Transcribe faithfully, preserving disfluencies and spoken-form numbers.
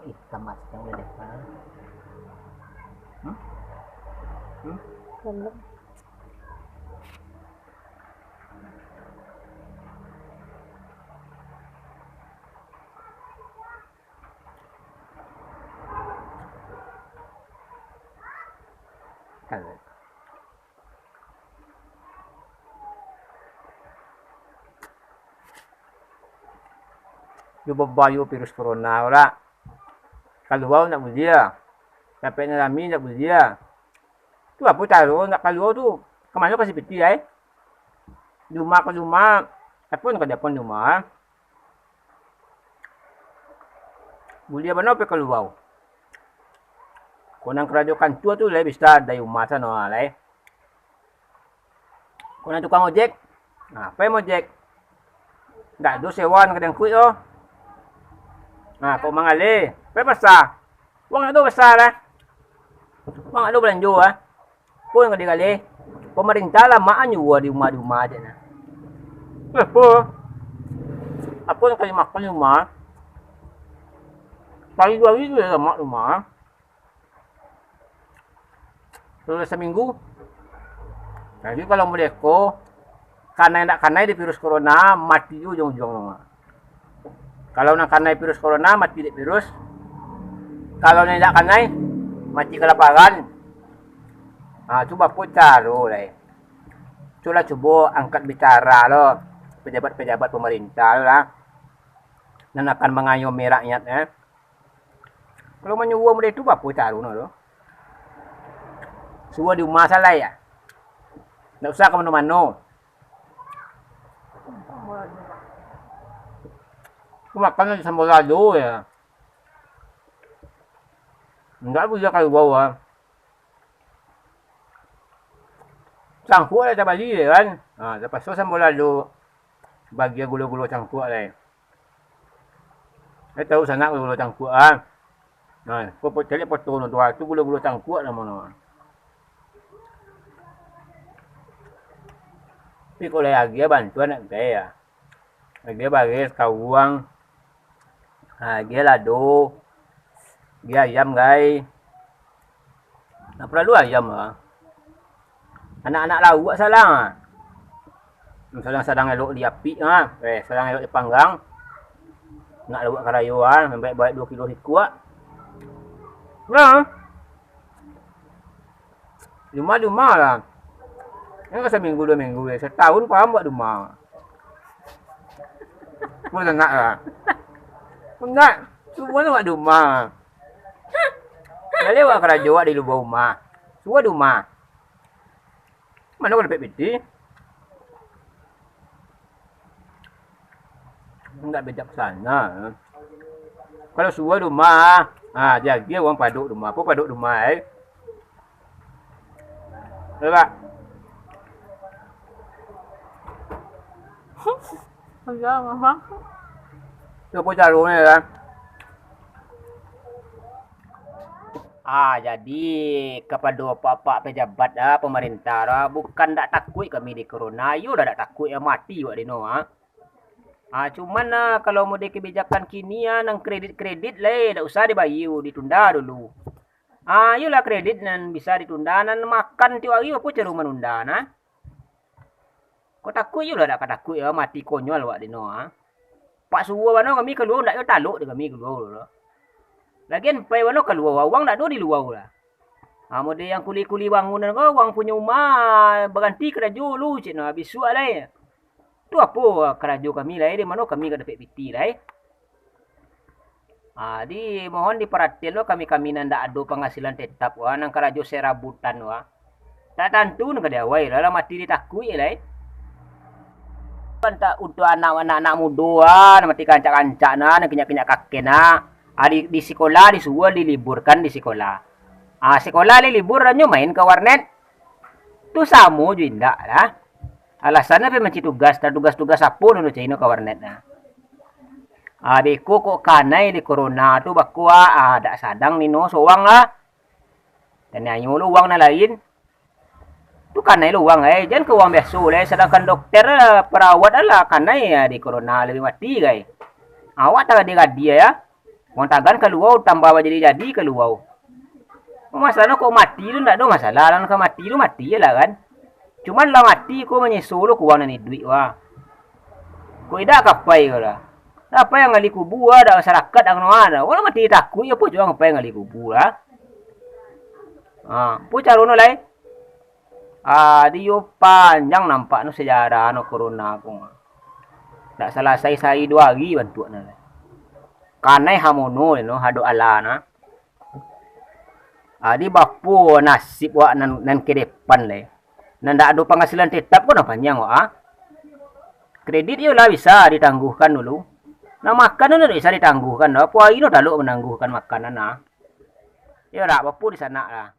Ih, kamas yang udah deh. Hmm? Hmm? Kalem. Kalem. Yo babayo virus corona ko lah. Kalua ndak buliah. Dapek nan rami ndak buliah. Tu apo caro nak kalua tu? Ka mano ka si piti ai? Di rumah ka rumah, apo nan ka diapo di rumah? Buliah bana pai kalua. Ko nan karajo kantua tu lai bisa dari rumah sano lai. Ko nan tukang ojek, nah, pai maojek. Ndak ado sewa nan ka diangkuik tu. Nah, kok manggaleh, pai pasa. Wang ndak ado pasa lah. Wang ndak ado balanjo lah. Ko nan ka digaleh. Pamarintah lah mak nyuruah di rumah-di rumah aja nah. Eh, apo? Apo nan ka dimakan di rumah? Sahari duo hari tu lah mak di rumah. Sudah saminggu. Jadi kalau model ko, kanai ndak kanai di virus corona, mati ju ujuang-ujuang tu. Kalau nan kanai virus corona, mati dek virus. Kalau nan indak kanai, mati kalaparan. Ha, tu bapo caro lai. Cubolah cubo angkat bicara lo, pejabat-pejabat pemerintah tu lah. Nan akan mangayomi rakyat, eh. Kalau manyuruah model tu, bapo caro no tu? Suruah di rumah salai ya. Ndak usah ka mano-mano. Aku makan di sambal lado ya. Ndak bisa kalua ah. Cangkuak lah tabali ya kan. Ha, tapaso sambal lado. Bagian gulo-gulo cangkuak lai. Ai tahu sanak gulo-gulo cangkuak ah. Nah, ko po-, caliak foto no tu, ah, tu gulo-gulo cangkuak namo no. Tapi ko lai agiah bantuan nak gai ah. Agiah baris, kawuang, agiah lado, agiah ayam gai. Ndak paralu ayam lah. Anak-anak lauak salang ah. Sadang-sadang elok diapiak ah. Eh, sadang elok dipanggang. Nak lauak karajo ah, mambaek-baek duo kilo sikua. Nah. Di rumah-rumah lah. Yang ka saminggu duo minggu, eh, satahun paham buat di rumah. Pun nak lah. Pun nak, semua tu buat di rumah. Jadi awak karajo awak di lubang rumah. Suruah di rumah. Mano ka dapek piti? Indak bijaksana. Kalau suruah di rumah, ha, jadi urang padok rumah. Apo padok rumah, eh? Yo, Pak. Apo caronyo, kan? Ah, jadi, kapado apak-apak pejabat, ah, pamarintah, ah, bukan dak takuik kami di corona, iyolah dak takuik, ah, mati awak dino, ah. Ah, cuman, ah, kalau mode kebijakan kini, ah, nan kredit-kredit lai, dak usah dibayia, ditunda dulu. Ah, iyolah kredit nan bisa ditunda, nan makan tiok ari, apo caro manunda, nah? Kok takuik juo lah, dak ka takuik yo, mati konyol awak dino, ha. Pak suruah mano kami kalua, ndak yo talok dek kami kalua tu. Lagian pai mano kalua, urang ndak ado di lua lah. Ha, mode yang kuli-kuli bangunan ko, urang punyo umah baranti karajo lu, cek no, bisuak lai. Tu apo karajo kami lai, di mano kami ka dapek piti lai? Ah, di, mohon diparatian lo kami-kami nan ndak ado panghasilan tetap, wah, nan karajo serabutan, wah. Tak tantu nan ka diawai lah, lah mati ditakuik lai. Kan tak untuak anak-anak mudo, ah, nan mati kancak-kancak nah, nan kinyak-kinyak kaken nah. Ah, di, di sikolah disuruah diliburkan di sikolah. Ah, sikolah lai libur, nyo main ka warnet. Tu samo jo indak lah. Alasannyo pe manci tugas, dan tugas-tugas apo nan dicari no ka warnet nah. Ah, beko kok kanai di corona tu bako, ah, dak sadang nino sorang lah. Taniayo lo urang nan lain. Tu kanai lo urang, eh, jan ka urang biaso lah, eh, sadangkan dokter, eh, perawat lah kanai, eh, di corona labiah mati, gai. Awak tagadi-gadi, ya. Uang tagan kalua, tambah bajadi-jadi kalua. Masalah kok mati tu ndak ado masalah, lah ka mati tu mati je lah kan. Cuman lah mati ko manyeso lo ka uang nan iduik wah. Ko idak kapai ko lah. Apo yang gali kubua dak masyarakat dak kanoa dah. Urang mati takuik apo cuang apo yang gali kubua lah. Ha, apo caro no lai? Ah, dio panjang nampak no sejarah no corona ko. Dak salasai sahari duo hari bantuak no lai. Kanai hamono no hadok ala na. Adi bapo nasib wak nan, nan ke depan lai. Nan dak ado panghasilan tetap ko nah panjang wak ah. Kredit iyo lah bisa ditangguhkan dulu. Nah makan tu ndak bisa ditangguhkan doh. Apo ari no talok manangguhkan makanan ah. Iyo dak bapo di sanak lah.